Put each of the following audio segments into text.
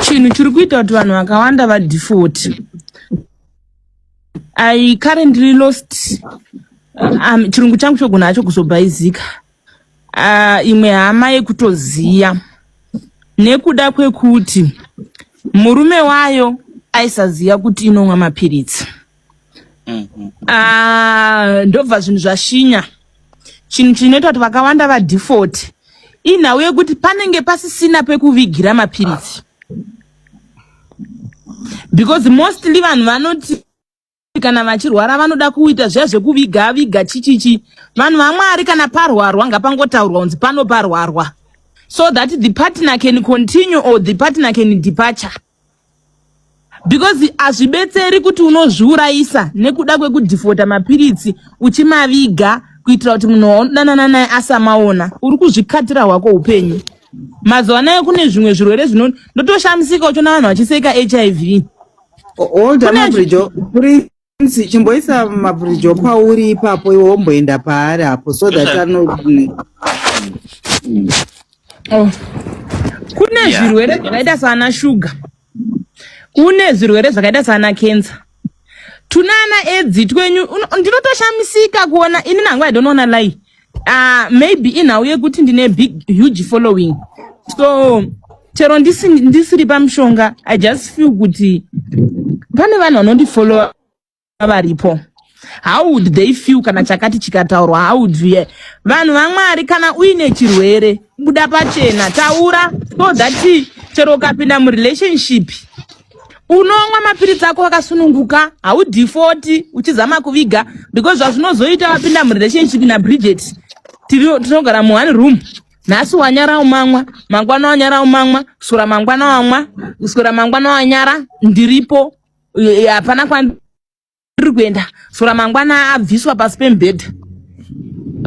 Chinhu chiri kuita kuti vanhu vakawanda vadefault, I currently lost, chirungu changu chogona hacho kuzobhaizika, imwe hama yekutoziya nekuda kwekuti murume wayo aisaziya kuti inomwa mapiritsi. Ndobva zvinhu zvashinya. Chinhu chinoita kuti vakawanda vadefault inhau yekuti panenge pasisina pekuvigira mapiritsi, because mostly vanhu vanoti kana vachirwara vanoda kuita zviya zvekuviga viga chichichi. Vanhu vaMwari, kana parwarwa ngapangotaurwa kunzi pano parwarwa, so that the partner can continue or the partner can departure, because hazvibetseri kuti unozviurayisa nekuda kwekudhifota mapiritsi uchimaviga kuitira kuti munhu waunodanana naye asamaona. Uri kuzvikatira hwako upenyu. Mazuva anaya kune zvimwe zvirwere zvino ndotoshamisika uchiona vanhu vachiseka HIV. Holda. Mabridjo, Prince, chimboisa Mabridjo pauri ipapo, iwe womboenda paari apo so that ano Oh. Kune zvirwere zvakaita saana shuga, kune zvirwere zvakaita saana kensa, tunana edzi twenyu. Ndinotoshamisika kuona ini nangu, I don't wanna lie, maybe inhau yekuti ndine big huge following, so chero ndisiri pamushonga, I just feel kuti pane vanhu vanondifollowa varipo. How would they feel kana chakati chikataurwa? How would you? Vanhu vaMwari, kana uine chirwere, buda pachena, taura, so that chero ukapinda murelationship unomwa mapiritsi ako wakasununguka, haudhifoti uchizama kuviga, because zvazvinozoita, wapinda murelationship naBridget, tinogara muone room, nhasi wanyara umamwa, mangwana wanyara umamwa, kuswera mangwana wamwa, kuswera mangwana wanyara, ndiripo, hapana kwandiri kuenda, sora mangwana abviswa pasi pemubhedha.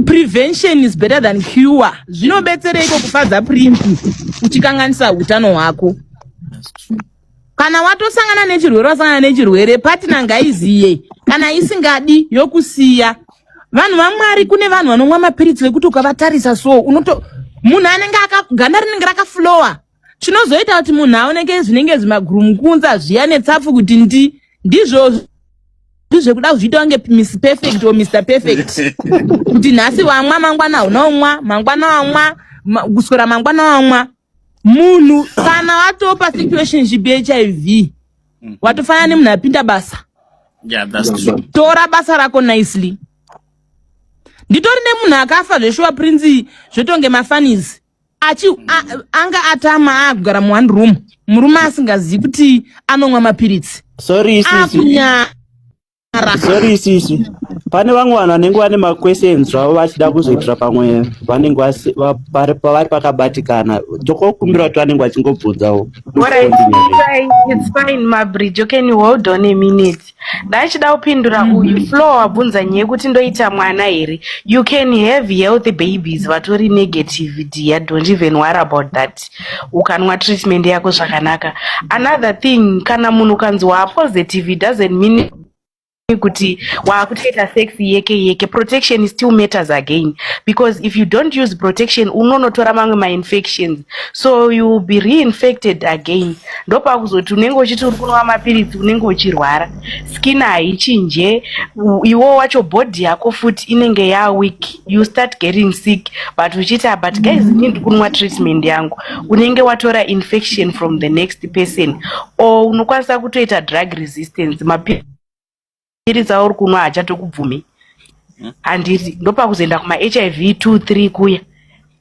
Prevention is better than cure. Zvinobetsereiko kufadza Prince uchikanganisa utano hwako? Kana watosangana nechirwere, wasangana nechirwere, partner ngaiziye. Kana isingadi, yokusiya. Vanhu vaMwari, kune vanhu vanomwa mapiritsi vekuti ukavatarisa so unoto munhu anenge ganda rinenge rakaflowa. Chinozoita kuti munhu aoneke zvinenge zvimagurumukunza zviya netsapfu kuti ndizvo zvekuda kuzviita kunge Miss Perfect or Mr Perfect, kuti nhasi wamwa, mangwana hauna umwa, mangwana wamwa, kuswera mangwana wamwa. Munhu kana watopa situationship yeHIV, watofanana nemunhu apinda basa. Yeah, that's true. Tora basa rako nicely. Nditori nemunhu akafa zveshuwa, Prince, zvotonge mafunnies achi anga atama akugara muone room, murume asingazivi kuti anomwa mapiritsi. Sorry sisi. Akunyara. Sorry sisi, pane vamwe vanhu vanenge vane maquestions zvavo vachida kuzoitira pamwe vanenge pavari pakabatikana. Tokokumbira kuti vanenge vachingobvunzawo. Alright, it's fine, it's fine, Mabridge. Can you hold on a minute? Ndachida kupindura uyu Flo wabvunza nyaya yekuti ndoita mwana here. You can have healthy babies vatori negative, dear. Don't even worry about that. Ukanwa treatment yako zvakanaka. Another thing, kana munhu ukanzi waapositive, it doesn't mean kuti waakutoita sex yeke yeke. Protection still matters again, because if you don't use protection unonotora mamwe mainfections, so you will be reinfected again. Ndopakuzoti unenge uchiti uri kunwa mapiritsi, unenge uchirwara, skin haichinje, iwo wacho body yako futi inenge yaweak, you start getting sick, but uchiti, "Ah, but guys, ini ndiri kunwa treatment yangu." Unenge watora infection from the next person, or unokwanisa kutoita drug resistance, mapiritsi auri kunwa haachatokubvumi, handiti? Ndopakuzoenda kuma-HIV 2 3 kuya,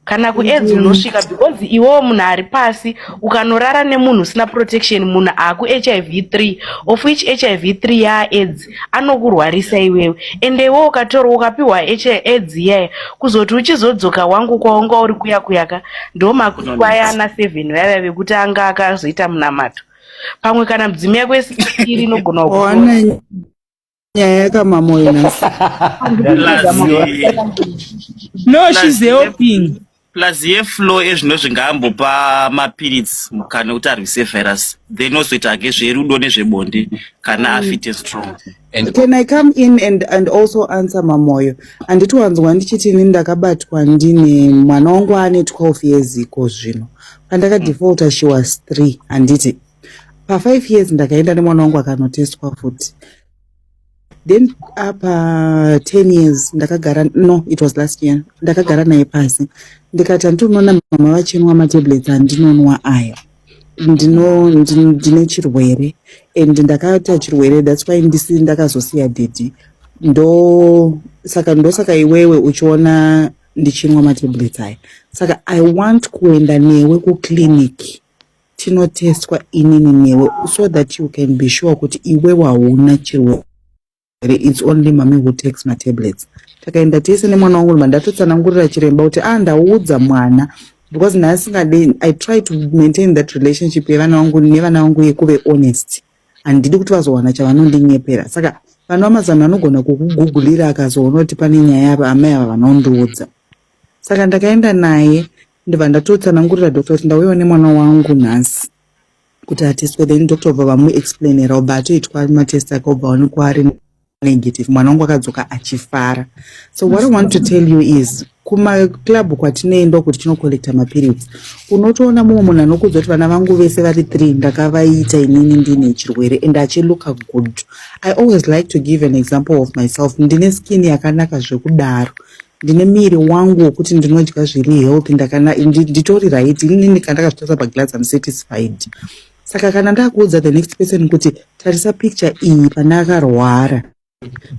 kana kuAIDS unosvika, because iwewo munhu ari pasi ukanorara nemunhu usina protection, munhu aku-HIV 3, of which HIV 3 yaAIDS, anokurwarisa iwewe. Ende iwewe ukatorwa ukapiwa AIDS iyaya, kuzoti uchizodzoka wangu kwaunga uri kuya kuyaka, ndo makwayana 7 vaya vekuti anga akazoita munamato pamwe, kana mudzimu yako isiri inogona kutora. Wana nyaya yakamamoyo nhasi. Plus, No, she's helping. Plus yeflow ezvinozvi ngaambopa mapiritsi mukana wekuti arwise virus, then ozoita hake zverudo nezvebonde kana afit and strong. And Can I come in and also answer Mamoyo? Handiti wanzwa ndichiti ini ndakabatwa ndine mwana wangu ane 12 years iko zvino. Pandakadefaulta she was 3, handiti? Pa5 years ndakaenda nemwana wangu akanotestwa futi. Then apa 10 years ndakagara, no, it was last year, ndakagara naye pasi ndikati, "Handiti unoona mama vachinwa matablets andinonwa aya? Ndine chirwere and ndakaita chirwere, that's why ndisi ndakazosiya daddy. Ndo saka ndosaka iwewe uchiona ndichinwa matablets aya. Saka I want kuenda newe kuclinic tinotestwa inini newe so that you can be sure kuti iwewe hauna chirwere. It's only mami who takes matablets." Takaenda tese nemwana wangu, ndatotsanangurira chiremba kuti, "Ah, ndaudza mwana because nhasingade." I try to maintain that relationship yevana vangu nevana vangu yekuve honest. Handidi kuti vazowana chavanondinyepera. Saka vana vamazano anogona kukugugulira akazoona kuti pane nyaya apa, amai ava vanondiudza. Saka ndakaenda naye, ndibva ndatotsanangurira doctor kuti ndauyawo nemwana wangu nhasi kuti atestwe. Then doctor obva vamuexplainera, obva atoitwa matest ake, obva aonekwa ari negative. Mwana wangu akadzoka achifara. So what I want to tell you is, kumaclub kwatinoenda kuti tinocollecta mapiritsi, unotoona mumwe munhu anokuudza kuti, "Vana vangu vese vari three ndakavaita inini ndine chirwere," and achilooka good. I always like to give an example of myself. Ndine skin yakanaka zvekudaro, ndine miri wangu wekuti ndinodya zviri healthy, nditori right inini. Kana ndakazvitarisa paglass, am satisfied. Saka kana ndakuudza the next person kuti, "Tarisa picture iyi pandakarwara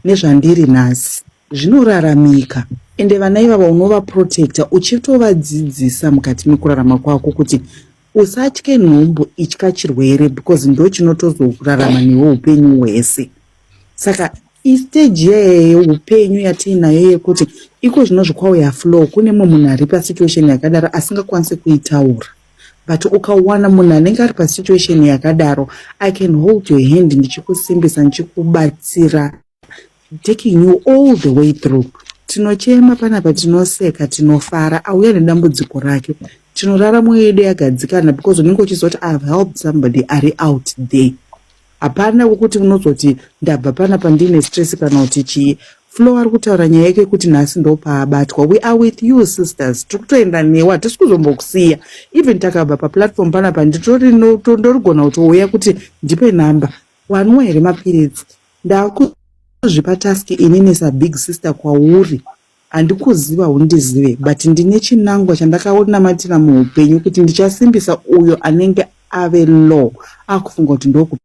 nezvandiri nhasi," zvinoraramika. Ende vana ivava unovaprotecta uchitovadzidzisa mukati mekurarama kwako kuti usatye nhumbu, itya chirwere, because ndo chinotozorarama newe upenyu hwese. Saka istage yeye yeupenyu yatiinayo yekuti iko zvino zvikwauya flow, kune mumwe munhu ari pasituation yakadaro asingakwanisi kuitaura, but ukawana munhu anenge ari pasituation yakadaro, I can hold your hand ndichikusimbisa, ndichikubatsira, taking you all the way through. Tinochema panapa, tinoseka, tinofara, auya nedambudziko rake, tinorara mwoyo yedu yagadzikana because unenge uchizoti, "I have helped somebody ari out there." Hapana kwekuti unozoti ndabva panapa ndine stress kana kuti chii. Flo ari kutaura nyaya yake yekuti nhasi ndopaabatwa. We are with you, sisters. Tiri kutoenda newe, hatisi kuzombokusiya. Even takabva paplatform panapa, nditori ndorigona kutouya kuti, "Ndipe namba, wanwa here mapiritsi?" Ndakuzvipa task inini sabig sister kwauri. Handikuziva, hundizive, but ndine chinangwa chandakanamatira muupenyu kuti ndichasimbisa uyo anenge ave low, akufunga kuti ndokupera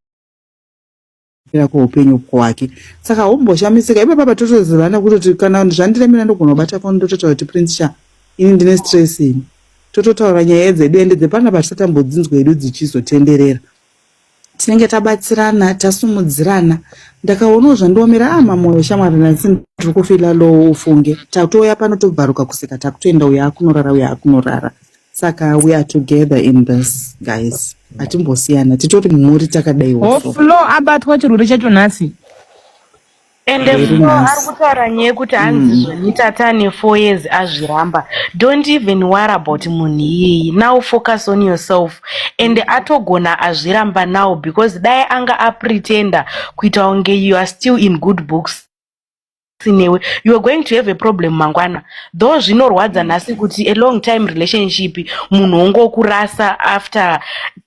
kweupenyu kwake. Saka haumboshamisika ipapa totozivana kutoti kana zvandiremera ndogona kubata foni, ndototaura kuti, "Prince sha, ini ndine stress ini." Tototaura nyaya dzedu, ende dzepanapa tisatambodzinzwa hedu dzichizotenderera. Tinenge tabatsirana, tasumudzirana. Ndakaonawo zvandiomera, "A, Mamoyo, shamwari, nhasi ndiri kufeela low." Ufunge tatouya pano, tobvaruka kuseka, takutoenda, uyo akunorara, uyo akunorara. Saka we are together in this, guys, hatimbosiyana, titori mhuri takadaiwo so. Oflo abatwa chirwere chacho nhasi. Ende Very Flo ari nice. kutaura nyaya yekuti hanzi zvonita tane 4 years azviramba. Don't even worry about munhu iyeye now, focus on yourself. And atogona azviramba now because dai anga apretenda kuita kunge you are still in good books newe, you are going to have a problem mangwana. Though zvinorwadza nhasi kuti a long time relationship munhu wongokurasa after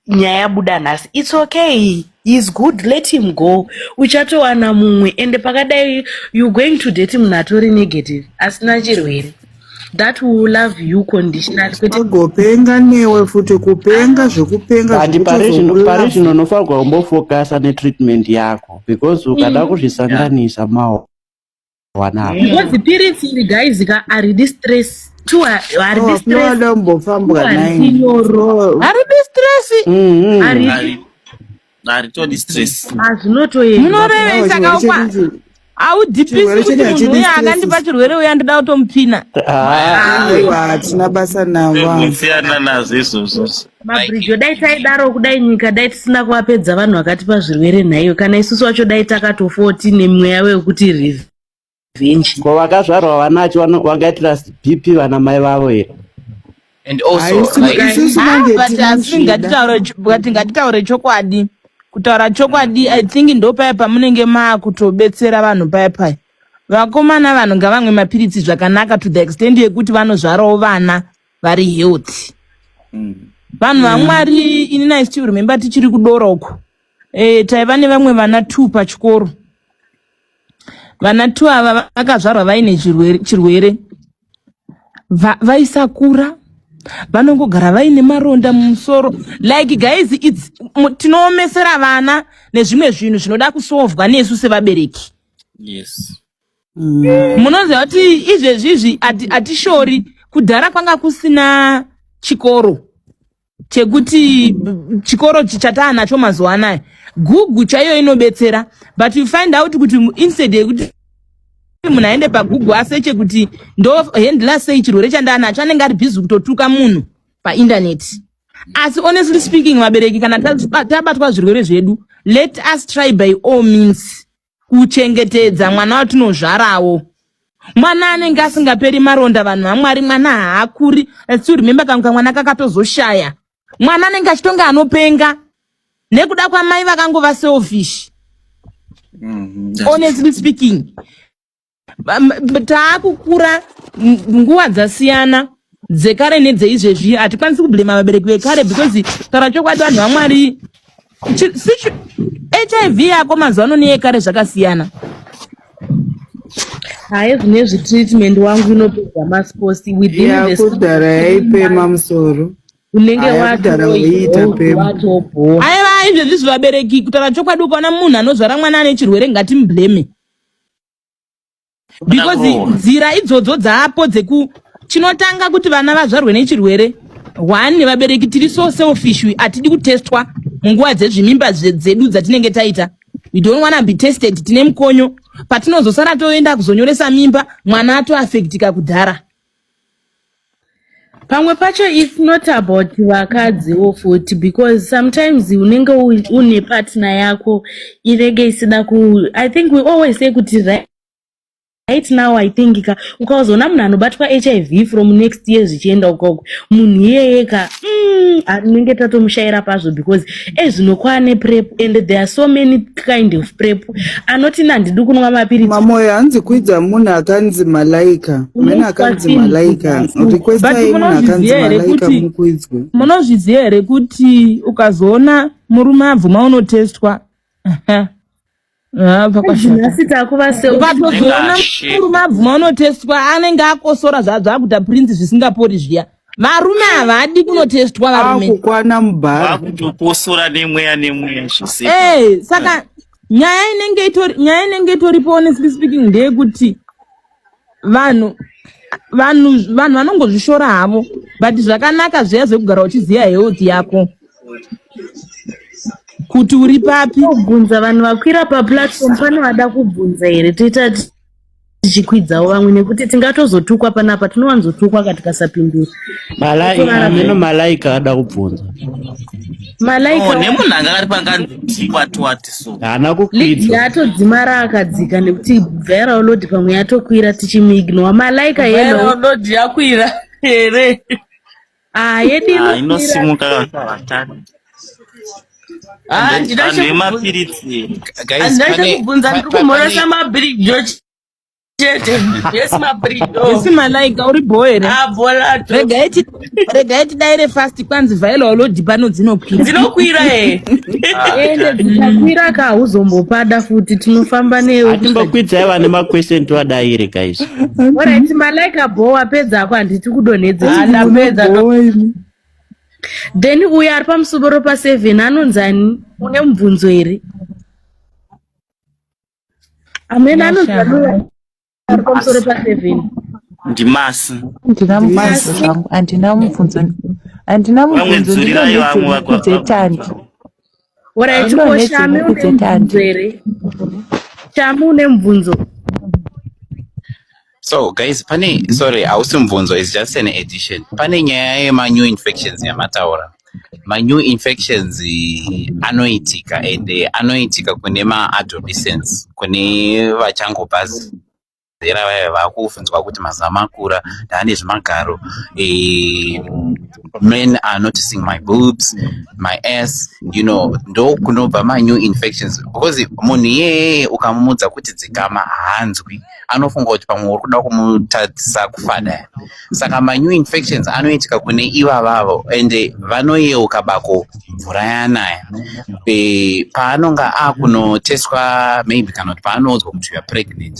nyaya yabuda nhasi, it's okay, he's good, let him go, uchatowana mumwe. Ende pakadai you going to date munhu atori negative, asina chirwere, that will love you conditionally, kwete. Agopenga newe futi, kupenga zvekupenga. But pari zvino unofanirwa kumbofokasa netreatment yako because ukada kuzvisanganisa mawana. Because piritsi iri, guys ka, haridi stress tu, haridi stress. Floda umbofambwa Haridi nine. nyoro. Haridi stress. Haridi. Haritodi stress. Hazvinotoendwa. Munorevei? Saka ukwa haudhipisi Chirwere kuti chedu munhu hachidi uyo stress. akandipa chirwere uyo andida kutomupina. Aiwa, hatina basa navo. Siyana nazvo izvozvo. Mabridjo, dai taidaro kudai nyika dai tisina kuvapedza vanhu vakatipa zvirwere nhaiyo. Kana isusu wacho dai takatofawo tine mweya wekuti revenge. Ko vakazvarwa vanacho vangaitira BP vana mai vavo here? And also like Isusu Ah, manje but asi tinozvida. but ngatitaure chokwadi. Kutaura chokwadi, I think ndo paya pamunenge maakutobetsera vanhu paya paya. Vakomana, vanhu ngavamwe mapiritsi zvakanaka to the extent yekuti vanozvarawo vana vari healthy. Vanhu vaMwari, inini I still remember tichiri kudora uko, taiva nevamwe vana two pachikoro. Vana two ava vakazvarwa vaine chirwere. Vaisakura, vanongogara vaine maronda mumusoro. Like, guys, tinoomesera vana nezvimwe zvinhu zvinoda kusovhwa nesu sevabereki. Munoziva kuti izvezvizvi hatishori. Kudhara kwanga kusina chikoro chekuti chikoro chataa nacho mazuva anaya. Google chaiyo inobetsera, but you find out kuti instead yekuti munhu aende paGoogle aseche kuti ndohandla sei chirwere chandaanacho, anenge ari busy kutotuka munhu paindaneti. Asi honestly speaking, vabereki, kana tabatwa zvirwere zvedu, let us try by all means kuchengetedza mwana watinozvarawo. Mwana anenge asingaperi maronda, vanhu vaMwari, mwana haakuri. I still remember kamwe kamwana kakatozoshaya. Mwana anenge achitonga anopenga nekuda kwamai vakangova selfish. Honestly speaking, taakukura, nguva dzasiyana dzekare nedzeizvezvi. Hatikwanisi kublema vabereki vekare because taura chokwadi, vanhu vaMwari, HIV yako mazuva ano neyekare zvakasiyana. Hayi, zvinezvi treatment wangu inopedza masports within the Yakudhara yaipema musoro. Unenge Haya, kudhara waiita pema. watobhowa. Aiva, izvezvizvi vabereki, kutaura chokwadi, ukaona munhu anozvara mwana ane chirwere, ngatimubleme because Kurohwa. nzira idzodzo dzaapo dzeku chinotanga kuti vana vazvarwe nechirwere, one, vabereki tiri so selfish, hatidi kutestwa munguva dzezvimimba dzedu dzatinenge taita. We don't wanna be tested, tine mukonyo. Patinozosara toenda kuzonyoresa mimba, mwana atoafektika kudhara. Pamwe pacho it's not about vakadziwo futi, because sometimes unenge une partner yako inenge isida ku, I think we always say kuti right now, I think ka ukazoona munhu anobatwa HIV from next year zvichienda ukoko, munhu iyeye ka anenge tatomushayira pazvo, because ezvino kwaane PrEP and there are so many kind of PrEP. Anoti nandidi kunwa mapiritsi. Mamoyo, hanzi kwidza munhu akanzi Malaika, munhu akanzi Malaika, requestai munhu akanzi Munozviziva here Malaika mukwidzwe. Munozviziva here kuti ukazoona murume abvuma unotestwa, ah, pakashata. Nhasi takuva Ukatozoona Ashe. murume abvuma unotestwa, anenge akosora zvakuita prince zvisingapori zviya. Varume havadi kunotestwa, varume. Akukwana mubhara. Vakutokosora nemweya nemweya zvese. Saka nyaya inenge itoripo, honestly speaking, ndeyekuti vanhu vanongozvishora havo, but zvakanaka zviya zvekugara uchiziva health yako kuti uri papi. Kubvunza vanhu vakwira paplatform, pane vada kubvunza here? Toita tichikwidzawo vamwe nekuti tingatozotukwa panapa, tinowanzotukwa katikasapindura. Ameno Malaika ada kubvunza. Malaika. Oh, nemunhu anga ari panganzi twati so. Haana kukwidzwa. Yatodzimara akadzika nekuti viral load pamwe yatokwira, tichimuignora Malaika. Hello. Load yakwira here? Ah, yedu Ah, inokwira. inosimuka vatatu. Ah, Vanhu vemapiritsi. Guys, handina pane chekubvunza, ndiri kumhoresa mabhirijo chete. Yes, mabhirijo. Isi Malaika, uri bho here? Abholato. Regai tidaire fast. Kwanzi viral load pano dzinokwira. Dzinokwira e. Ende dzikakwira ka hauzombopada futi, tinofamba newe. Hatimbokwidzai vane maquestion, tovadaire, guys. Alright, Malaika, bho, wapedza ako? Handiti kudonhedze. Ah, ndapedza. Bhowa imi. Then uyo ari pamusoro pa7 anonzani? Une mubvunzo here? Amene anonzani uyo ari pamusoro pa7? Ndimasi. Handina mubvunzo zvangu, handina mubvunzo, handina Vamwe mubvunzo. dzurirai vamwe. Ndinonetsekutandi. Alright, ko Shami, une mubvunzo here? Shami, une mubvunzo? So guys, pane, sorry, hausi mubvunzo, is just an addition. Pane nyaya yemanew infections yamataura. Manew infections anoitika and anoitika kune maadolescents, kune vachangobva. Zera vaya vakufunzwa kuti mazamu akura, ndaane zvimagaro, men are noticing my boobs, my ass, ndo kunobva manew infections, because munhu iyeye ukamumudza kuti dzikama haanzwi, anofunga kuti pamwe uri kuda kumutadzisa kufadaya. Saka manew infections anoitika kune ivavavo, ende vanoyeuka bako mvura yanaya paanonga akunoteswa maybe, kana kuti paanoudzwa kuti you are pregnant,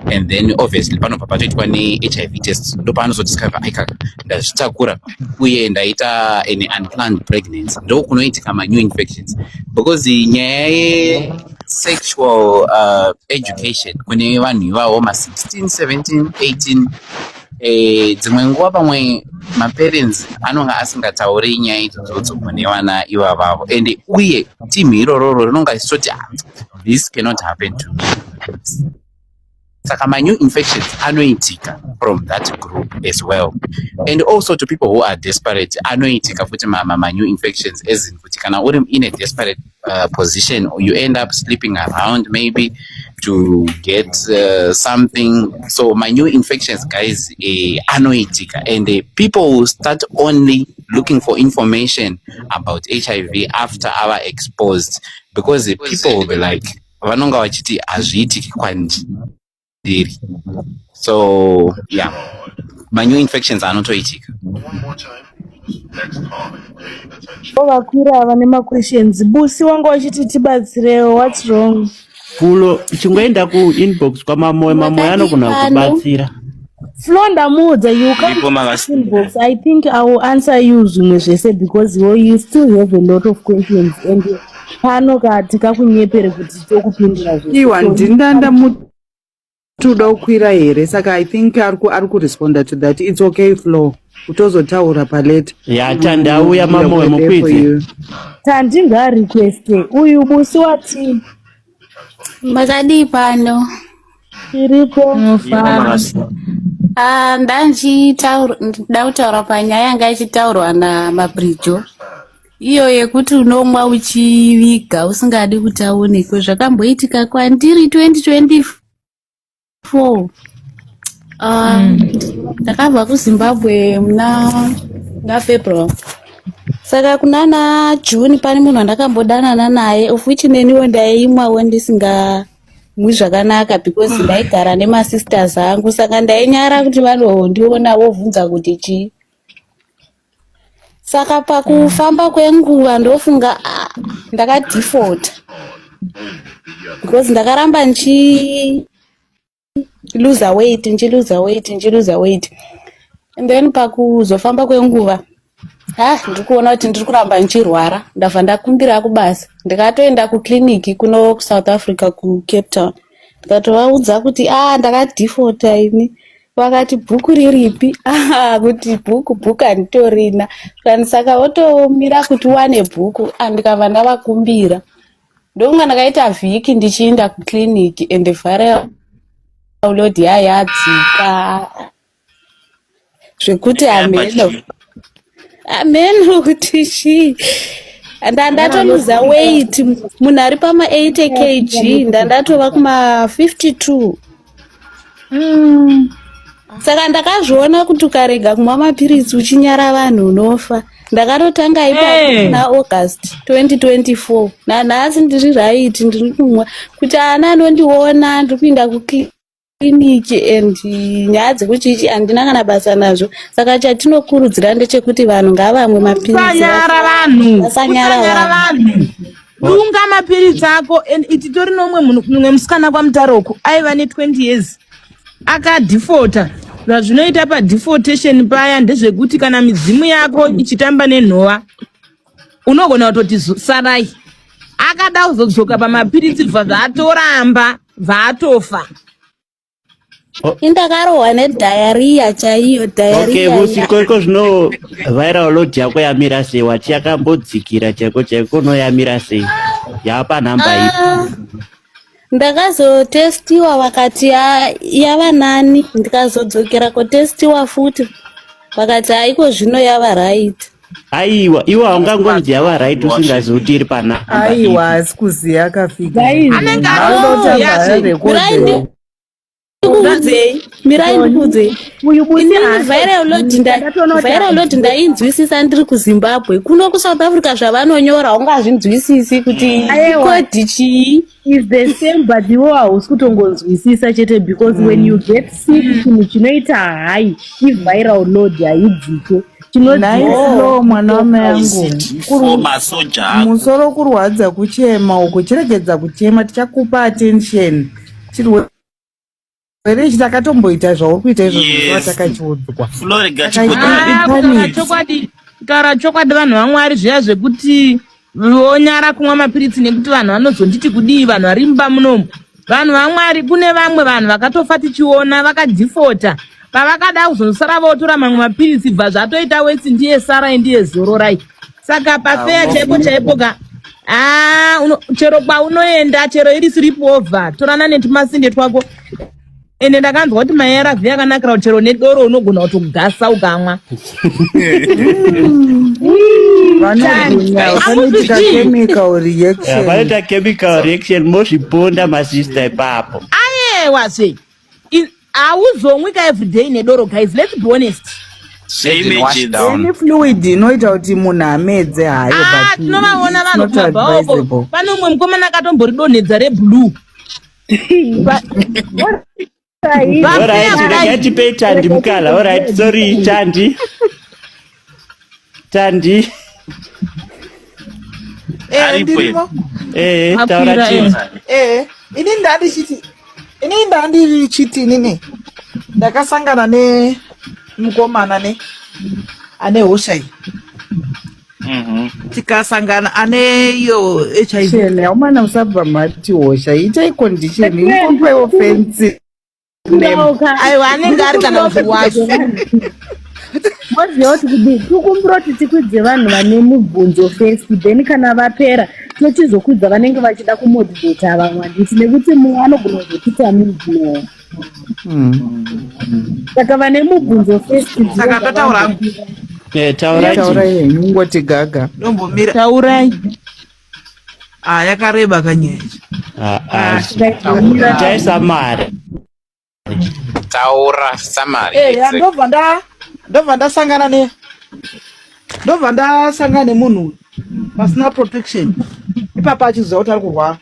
and then obviously panobva patoitwa neHIV test, ndo paanozodiscover, aikaka, ndazvitakura uye ndaita an unplanned pregnancy. Ndo kunoitika manew infections, because nyaya yesexual education kune vanhu ivavo ma16, 17, 18, dzimwe nguva pamwe maparents anonga asingatauri nyaya idzodzodzo kune vana ivavavo, and uye timu irororo rinonga richitoti, "Ah, this cannot happen to me." Saka manew infections anoitika from that group as well, and also to people who are desperate anoitika futi manew infections, as in kuti kana uri in a desperate position, you end up sleeping around maybe to get something. So manew infections, guys, anoitika, and people will start only looking for information about HIV after ava exposed, because people will be like, vanonga vachiti hazviitiki kwandiri. So yeah, manew infections anotoitika. Vakwira vane maquestions. Busi wanga wachiti tibatsirewo, what's wrong? Fulo, chingoenda kuinbox kwaMamoyo. Mamoyo anogona Makadii? kubatsira. Flo, ndamuudza, you come Ipo makasi. inbox. I think I will answer you zvimwe zvese, because you still have a lot of questions, and pano ka tikakunyepere kuti tokupindura zvese. Iwa, So, ndindanda mutuda kukwira here? Saka I think ari kuresponda to that. It's okay, Flo, utozotaura palate. Ya, tandauya Mamoyo, mukwidze. Tandingarequeste uyu Busi wati. Makadii pano? Tiripo. Ah, ndanchitaura, nda kutaura panyaya yanga ichitaurwa naMabrijo iyo yekuti unomwa uchiviga usingadi kuti aonekwe. Zvakamboitika kwandiri 2024. Ah, ndakabva kuZimbabwe muna February, saka kunana June pane munhu wandakambodanana naye, of which neniwo ndaimwawo ndisingamwi zvakanaka, because ndaigara nemasisters angu, saka ndainyara kuti vanondiona vobvunza kuti chii. Saka pakufamba kwenguva ndofunga, ah, ndakadefaulta because ndakaramba ndichi lose weight, ndichiluza weight, ndichiluza weight, and then pakuzofamba kwenguva, ha, ndiri kuona kuti ndiri kuramba ndichirwara. Ndabva ndakumbira kubasa, ndikatoenda kukliniki kuno kuSouth Africa, kuCape Town, ndikatovaudza kuti, a, ndakadefaulta ini. Vakati, "Bhuku riripi?" Ah, kuti bhuku, bhuku handitorina kani. Saka votomira kuti uwane bhuku. Ah, ndikabva ndavakumbira. Ndokunga ndakaita vhiki ndichienda kukliniki, and viral load yayadzika zvekuti hameno, hameno kuti chii. Ndandatoluza weight, munhu ari pama 80 kg ndandatova kuma 52. Saka ndakazviona kuti ukarega kumwa mapiritsi uchinyara vanhu unofa. Ndakatotanga ipapo Hey. muna August 2024. Nanhasi ndiri right, ndiri kumwa kuti ana anondiona ndiri kuenda kukliniki, and nyaya dzekuchichi handina kana basa nazvo. Saka chatinokurudzira ndechekuti vanhu ngavamwe mapiritsi. Kusanyara vanhu. Vasanyara Kusanyara vanhu. Vanhu, dunga mapiritsi ako. And ititori nomwe munhu, mumwe musikana kwaMutaroko, aiva ne20 years, akadefaulta. Zvazvinoita padefaultation paya ndezvekuti kana midzimu yako ichitamba nenhova, unogona kutoti sarai. Akada kuzodzoka pamapiritsi, bva zvatoramba, bvaatofa. Indakarohwa nediarrhoea chaiyo. Okay. Diarrhoea. Busi, iko zvino viral load yako yamira sei? Wati yakambodzikira chaiko chaiko, unoyamira sei? Yapa nhamba ipi? Ah, ndakazotestiwa, vakati yava nani. Ndikazodzokera kotestiwa futi, vakati haiko, zvino yava right. Aiwa, iwe haungangonzi yava right usingazivi kuti iri panhamba Aiwa, ipi. asi kuziya akafika. Guys, Anenge Anoda kutamba arikuziya. arekodhewo. ndikuudzei, mirai ndikuudzei. Uyu Busi Inini haasi- viral load nda- Ndakatoona kuti viral load ndainzwisisa ndiri kuZimbabwe. Kuno kuSouth Africa zvavanonyora haungazvinzwisisi kuti Aiwa. kodi chii. Is the same, but iwe hausi kutongonzwisisa chete, because when you get sick, chinhu chinoita hai iviral load haidzike. Nhai Flo, mwana wamai angu. For masoja ako. Musoro kurwadza kuchema uku, chiregedza kuchema, tichakupa attention. Chirwere ichi takatomboita zvauri kuita izvozvo zuva takachiudzwa. Florida. Ah, kutaura chokwadi, kutaura chokwadi, vanhu vaMwari, zviya zvekuti vonyara kumwa mapiritsi nekuti vanhu vanozonditi kudii, vanhu vari mumba munomu. Vanhu vaMwari, kune vamwe vanhu vakatofa tichiona vakadhifota, pavakada kuzosara votora mamwe mapiritsi, bva zvatoita wetsi, ndiye sarai, ndiye zororai. Saka pafeya chaipo chaipo ka, ah, chero kwaunoenda, chero iri sleep over, torana netumasinde twako. Ende ndakanzwa kuti maARV akanakira kuti chero nedoro unogona kutogasa ukamwa. Vanogwinya, vanoitika chemical reaction. Vanoita chemical reaction, mozviponda masista ipapo. Ayewa zve, hauzomwi ka everyday nedoro, guys, let's be honest. Any fluid inoita kuti munhu amedze hayo. Ah, tinovaona vanhu kumabhaoko. Pane umwe mukomana akatomboridonhedza reblue. Alright, regai tipei Tandi mukala. Alright, sorry Tandi. Tandi. Eh, ndirimo. Eh, taura chii? Eh, ini ndandichiti inini ndakasangana nemukomana ne ane hosha iyi, tikasangana ane iyo HIV. Haumana, musabva mati hosha, itai condition, ingopewo fancy. Aiwa, anenge ari kana kuti wacho. Moziva kuti kudii, tikumbira kuti tikwidze vanhu vane mubvunzo first, then kana vapera tochizokwidza vanenge vachida kumotivata vamwe, handiti? Nekuti mumwe anogona kuzotiita mubvunzo. Saka vane mubvunzo first. Saka ndotaura hangu. Eh, taura. Taurai henyu, ngoti gaga. Ndombomira. Taurai. Ah, yakareba kanyaya. Ah, ah. Itai summary. Taura summary. Eh, ya, ndobva ndasangana nemunhu pasina protection ipapa, achiziva kuti ari kurwara.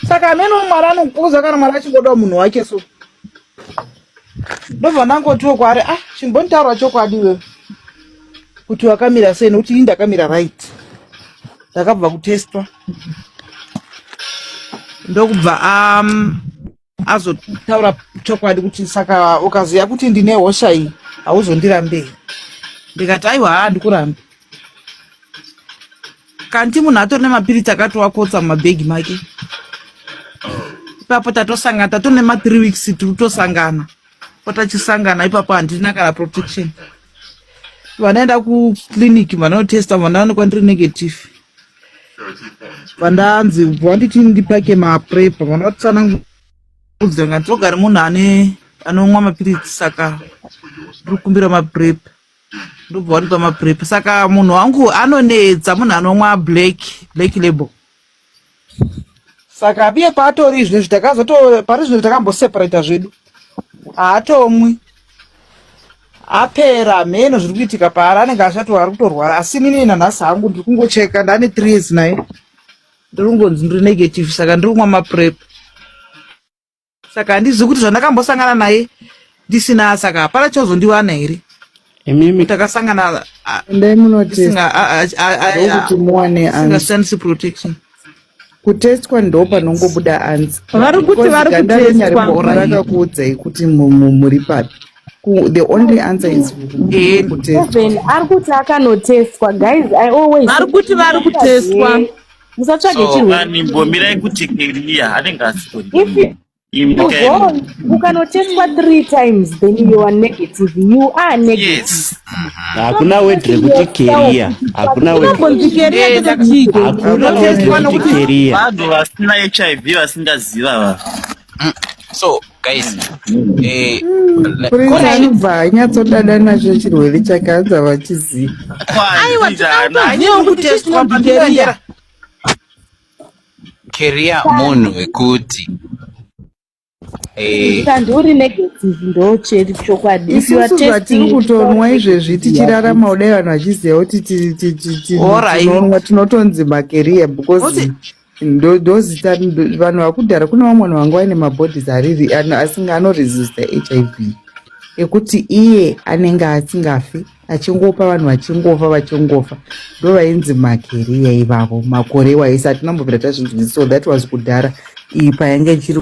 Saka amene Mwari anokuza kana Mwari achingodawo munhu wake. So ndobva ndangotiwo kwaari, "Ah, chimbonditaura chokwadi iwewe kuti wakamira sei, nokuti ini ndakamira right, ndakabva kutestwa." Ndokubva azotaura chokwadi kuti, "Saka ukaziva kuti ndine hosha iyi, hauzondirambei?" Ndikati, "Aiwa, haa, ndikurambe." Kanti munhu atori nemapiritsi akatowakotsa mumabhegi make. Ipapo tatosangana, tatori nema3 weeks tiri kutosangana. Patachisangana ipapo handina kana protection. Vanaenda kuclinic, vanotesta, vanaonekwa ndiri negative. Vandanzi vanditi ndipake maPrEP, vanotsanangudzira ngati togari munhu ane anomwa mapiritsi, saka ndiri kukumbira maPrEP. Ndobva wandipa maPrEP. Saka munhu wangu anonetsa, munhu anomwa black label. Saka iye paatori zvinezvi, takazoto pari zvino takamboseparata zvedu, haatomwi, apera mheno zviri kuitika paari, anenge asati ari kutorwara. Asi inini nanhasi hangu ndiri kungocheka, ndane 3 years naye, ndiri kungonzi ndiri negative. Saka ndiri kumwa maPrEP. Saka handizivi kuti zvandakambosangana naye ndisina, saka hapana chozondiwana here? Imimi. Takasangana Endai munotesta ndokuti muwane answer. Singashandisi protection. Kutestwa ndo panongobuda answer. Vari kuti vari Ganda renyu kutestwa. haribori rakakuudzai kuti muri papi. The only answer is kutestwa. Even ari kuti akanotestwa, guys, I always Vari kuti vari kutestwa. Musatsvage So chirwere. vanhu, imbomirai kuti carrier anenge asitori. If you go ukanotestwa three times, then you are negative, you are negative. Yes. Hakuna word rekuti carrier, hakuna word. Chinongonzi carrier chete. Hakuna word rekuti carrier. Vanhu vasina HIV vasingaziva va. So guys, Prince anobva anyatsodada nacho chirwere chake, anza vachiziva. Aiwa, tinotoziva kuti chii chinonzi carrier. Carrier munhu wekuti Eh, Kandi uri negative ndo cheri chokwadi. If you are Isusu zvatiri testing kutonwa izvezvi tichirarama kudai vanhu vachiziva kuti Alright. tinonwa tinotonzi makeria because Oti- ndozita vanhu vakudhara. Kune vamwe vanhu vanga vaine mabodies ariri asinga anoresista HIV, ekuti iye anenge asingafi, achingopa vanhu, vachingofa, vachingofa. Ndo vainzi makeria ivavo makore waisi hatinambobvira tazvinzwisisa. So that was kudhara, iyi payange ichiri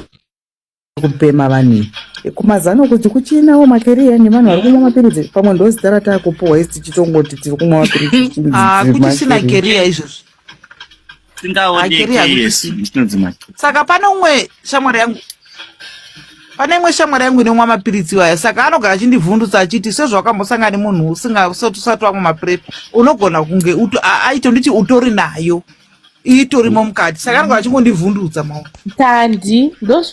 kupema vanhu iyi. Kumazano kuti kuchinawo makeria nevanhu vari kumwa mapiritsi, pamwe ndo zita rataakupuhwa isi tichitongoti tiri kumwa mapiritsi tichinzi Ah, tiri kuchisina makeria. keria izvozvi. Singaoneki. Keria Yes, hakuchisina. chinonzi makeria. Saka pane umwe shamwari yangu, pane imwe shamwari yangu inomwa mapiritsi iwaya, saka anogara achindivhundutsa achiti sezvawakambosangana nemunhu usati wamwa maPrEP, unogona kunge aitonditi utori nayo, itorimo mukati. Saka anogara achingondivhundutsa maona. Tandi, ndo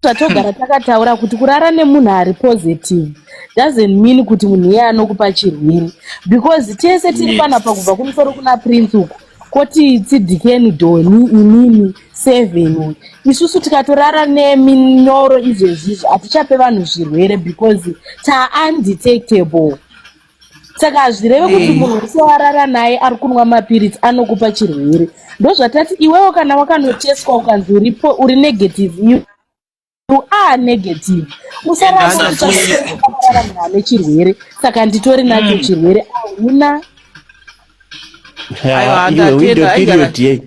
zvatogara takataura kuti kurara nemunhu ari positive doesn't mean kuti munhu iye anokupa chirwere, because tese tiri panapa, kubva kumusoro kuna Prince uku, koti Tsidikeni, Dhoni, inini, Seven uyu, isusu tikatorara neminyoro izvezvizvi hatichape vanhu zvirwere because taundetectable. Saka hazvireve kuti munhu wese warara naye ari kunwa mapiritsi anokupa chirwere. Ndozvatati iwewo kana wakanoteswa ukanzi uripo uri negative, you are negative. Usaramba Usafunyisa. munhu ane chirwere, saka nditori nacho chirwere, hauna. Aiwa, Iwe window ndatenda, aigara. period ye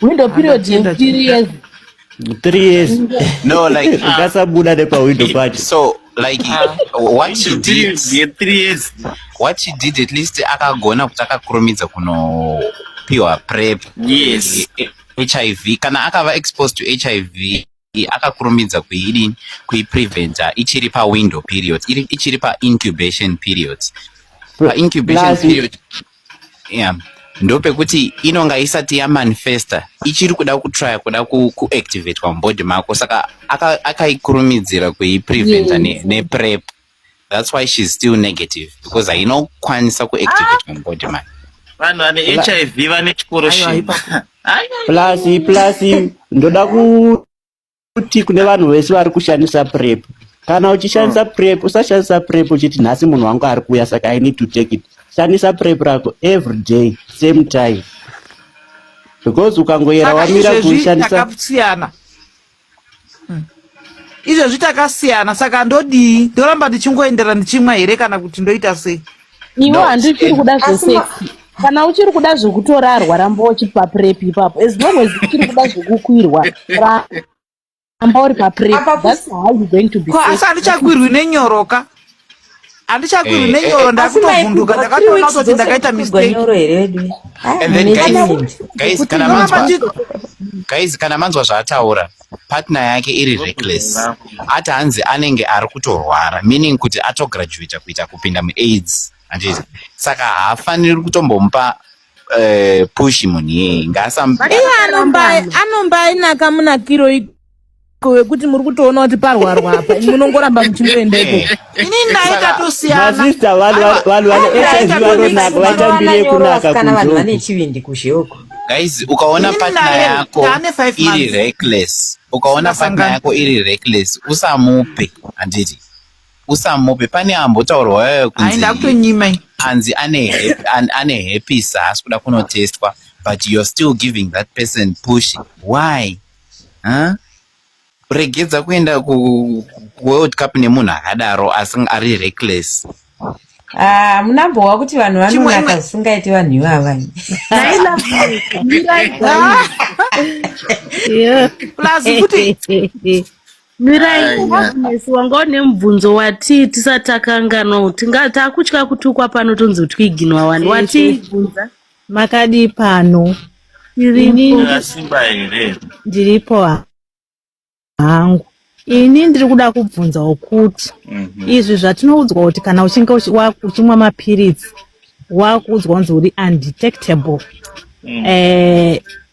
Window period Ndatenda. ye3 years. 3 years. No, like Ungasabuda nepawindow pacho. So like what she did, Ye 3 years. what she did, at least akagona kuti akakurumidza kunopiwa PrEP. HIV, kana akava exposed to HIV, akakurumidza kuidini, kuipreventa ichiri pawindow period, ichiri paincubation period. Paincubation period, yeah, ndopekuti inonga isati yamanifesta, ichiri kuda kutrya kuda kuactivatwa mubody mako. Saka akaikurumidzira kuipreventa nePrEP. That's why she's still negative, because hainokwanisa kuactivatwa mubody make. Vanhu vane HIV vane chikoro Aiwa, shima. ipapo. Plus ndoda kuti kune vanhu vese vari kushandisa PrEP, kana uchishandisa PrEP, usashandisa PrEP uchiti nhasi munhu wangu ari kuuya saka I need to take it. Shandisa PrEP rako every day, same time, because ukangoyera Saka wamira izvezvi kuishandisa. takasiyana. Izvezvi takasiyana, saka ndodii? Ndoramba ndichingoendera ndichimwa here kana kuti ndoita sei? Iwe No, handichiri kuda Asi zvesex. Kana uchiri kuda zvekutorarwa, ramba uchipa PrEP ipapo. As long as uchiri kuda zvekukwirwa, ramba uri paPrEP. Apa That's how you going to be Ko asi safe. handichakwirwi nenyoroka, handichakwirwi nenyoro. Asi Ndakutovhunduka, maikwirwa three ndakatoona weeks kutoti dzose ndakaita muchikwirwa mistake. nyoro here vedu? And then mune guys, chivindi. guys, kana Ndoramba manzwa, guys, kana manzwa zvaataura, partner yake iri reckless, ati hanzi anenge ari kutorwara, meaning kuti atograduata kuita kupinda muAIDS, handiti? Saka haafaniri kutombomupa push munhu iyeye, ngaasam Iye anombainaka munakiro iko wekuti muri kutoona kuti parwarwa apa, munongoramba muchingoenda ikoko. Inini naye tatosiyana. Masista, vanhu Aiwa, vanhu vane naye HIV tatosiyana. vanonaka, vaitambire Nyoro kunaka vasikana, vanhu vane kunze. chivindi kuzhe uko. Guys, ukaona Inini partner naye yako taane 5 iri months reckless, ukaona partner tisingasangani. yako iri reckless, usamupe, handiti? Usamupe. Pane ambotaurwa Hai, kunzi ndakutonyima ini. anzi ane herpes, haasi kuda kunotestwa, but you're still giving that person push. Why, huh? Regedza kuenda kuWorld Cup nemunhu akadaro asi ari reckless. Ah, munambowa kuti vanhu Chimwe vanonaka imwe zvisingaiti vanhu ivava. Nhai Lovely, mirai guys. Plus futi Mirai. Aya. Loveness, wanga une mubvunzo wati tisati takanganwa, tinga takutya kutukwa pano tonzi twiginwa wani wati bvunza. Makadi pano? Iripo. Ini Akasimba here? ndiripo hangu. Ini ndiri kuda kubvunzawo kuti izvi zvatinoudzwa kuti kana uchinge uchimwa mapiritsi, wakuudzwa kunzi uri undetectable,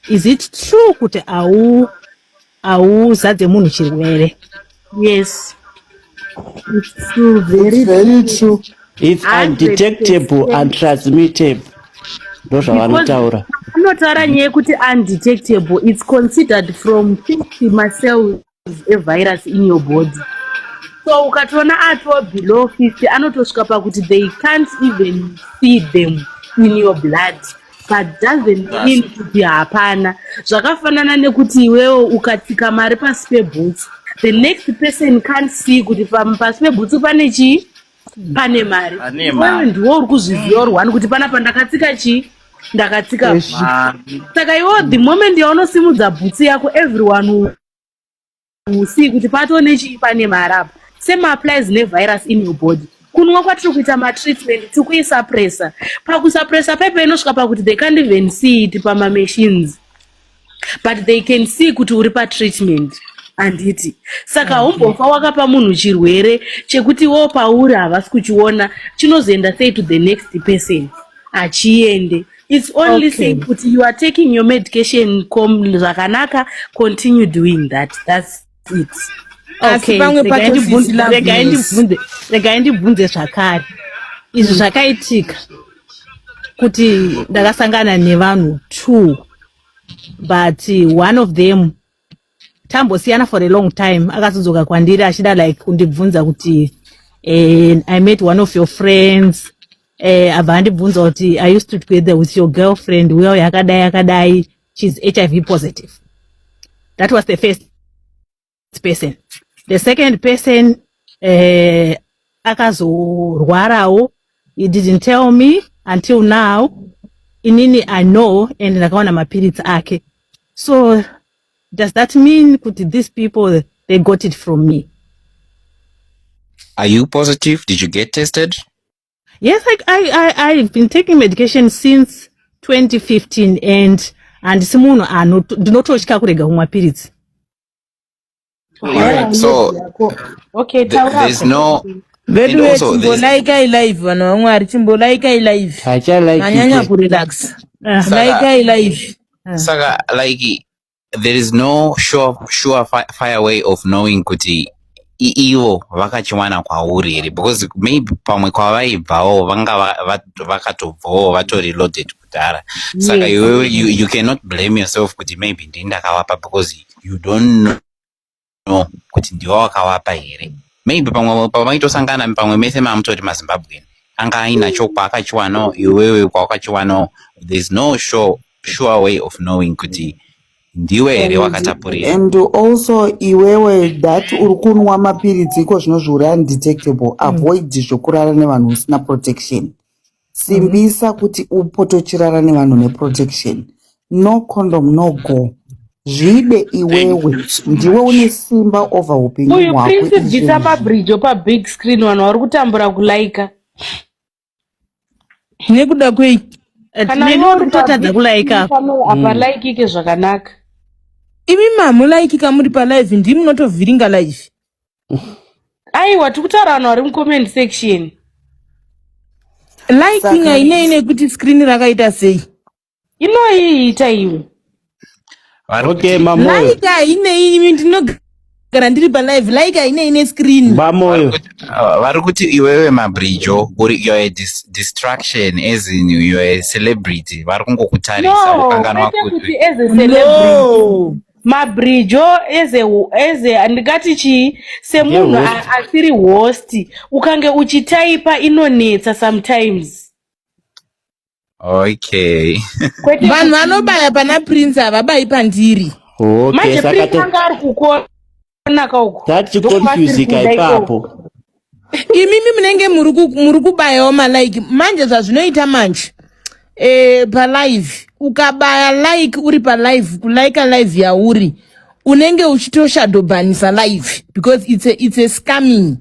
is it true kuti hauzadze munhu chirwere? Yes, it's true, very It's very true. It's undetectable, 100%. untransmittable, ndo Because zvavanotaura. anotaura nyaya yekuti undetectable, it's considered from 50 macells. evirus in your body. So ukatoona ato below 50, anotosvika pakuti they can't even see them in your blood, but doesn't mean kuti hapana. Zvakafanana nekuti iwewo ukatsika mari pasi pebhutsu, the next person can't see kuti pasi pebhutsu pane chii, pane mari. Pane Iwewe mari. Ndiwo uri kuzviziva uri one kuti panapa ndakatsika chii, ndakatsika bhutsu. Mari. Saka iwewo, the moment yaunosimudza bhutsu yako, everyone will see kuti patoo nechii, pane mari apa. Same applies nevirus in your body. Kunwa kwatiri kuita matreatment, tiri kuisuppressa. Pakusuppressa pepe inosvika pakuti they can't even see it pamamachines, but they can see kuti uri patreatment, handiti? Saka haumbofa wakapa munhu chirwere chekuti wo pauri havasi kuchiona. Chinozoenda sei to the next person? Hachiende. It's only saying kuti you are taking your medication com zvakanaka, continue doing that, that's it. Asi pamwe regai pacho ndibvunze- sisi love regai news. regai ndibvunze zvakare. Izvi zvakaitika kuti ndakasangana nevanhu two, but one of them tambosiyana for a long time, akazodzoka kwandiri achida like kundibvunza kuti "I met one of your friends." Abva andibvunza kuti, "I used to together with your girlfriend uya yakadai yakadai, she's HIV positive." That was the first person. The second person akazorwarawo. He didn't tell me until now. Inini I know and ndakaona mapiritsi ake. So does that mean kuti these people, they got it from me? Are you positive? Did you get tested? Yes, I've been taking medication since 2015 and handisi munhu ndinototya kurega kumwa piritsi. Alright, so there's no and Veduwe, also there's chimbolaikai live, vanhu vaMwari, chimbolaikai live. Manyanya kurelax. Saka Laikai live. Saka like there is no sure fire way of knowing kuti ivo vakachiwana kwauri here, because maybe pamwe kwavaibvawo vanga vakatobvawo vatori loaded kudhara. Saka iwewe you cannot blame yourself kuti maybe ndini ndakavapa, because you don't know kuti ndiwe wakavapa here. Maybe pamwe pamaitosangana, pamwe mese mamutori maZimbabwean, anga ainacho kwaakachiwanawo, iwewe kwawakachiwanawo. There's no sure way of knowing kuti ndiwe here wakatapurira. And also iwewe that uri kunwa mapiritsi iko zvino uri undetectable, avoid zvokurara nevanhu usina protection. Simbisa kuti upotochirara nevanhu neprotection. No condom, no go. Zvide iwewe, ndiwe une simba over upenyu Uyu hwako. Prince, bvisa Izvozvi mabridge pabig screen, vanhu vari kutambura kulaika. Nekuda kwei? Kana Neni iwe uri uri kutotadza pabig kulaika. screen pano hapalaikike zvakanaka. Imi mamulaikika muri palive, ndimi munotovhiringa live. Aiwa, tiri kutaura vanhu vari mucomment section. Liking Saka hainei nekuti screen rakaita sei. Inoiita iwe. Vari Okay, kuti Mamoyo. Like hainei, imi ndinogara ndiri palive, like hainei nescreen. Mamoyo. Vari kuti iwewe Mabrijo uri, you're a distraction, as in you're a celebrity, vari kungokutarisa No, vokanganwa kwete kuti kuti as a celebrity. No. Mabrijo as a ndingati chii, semunhu Ndehost. asiri host, ukange uchitaipa inonetsa sometimes. Kwete Vanhu kuti vanobaya pana Prince havabayi pandiri. Okay, manje saka Prince anga ari kukona uko ndokwasiri tatichiconfusika kuda ikoko. ipapo. Imimi munenge muri kubayawo malike. Manje zvazvinoita manje, palive ukabaya like uri palive, kulaika live yauri, unenge uchitoshadowbanisa live because it's a scamming.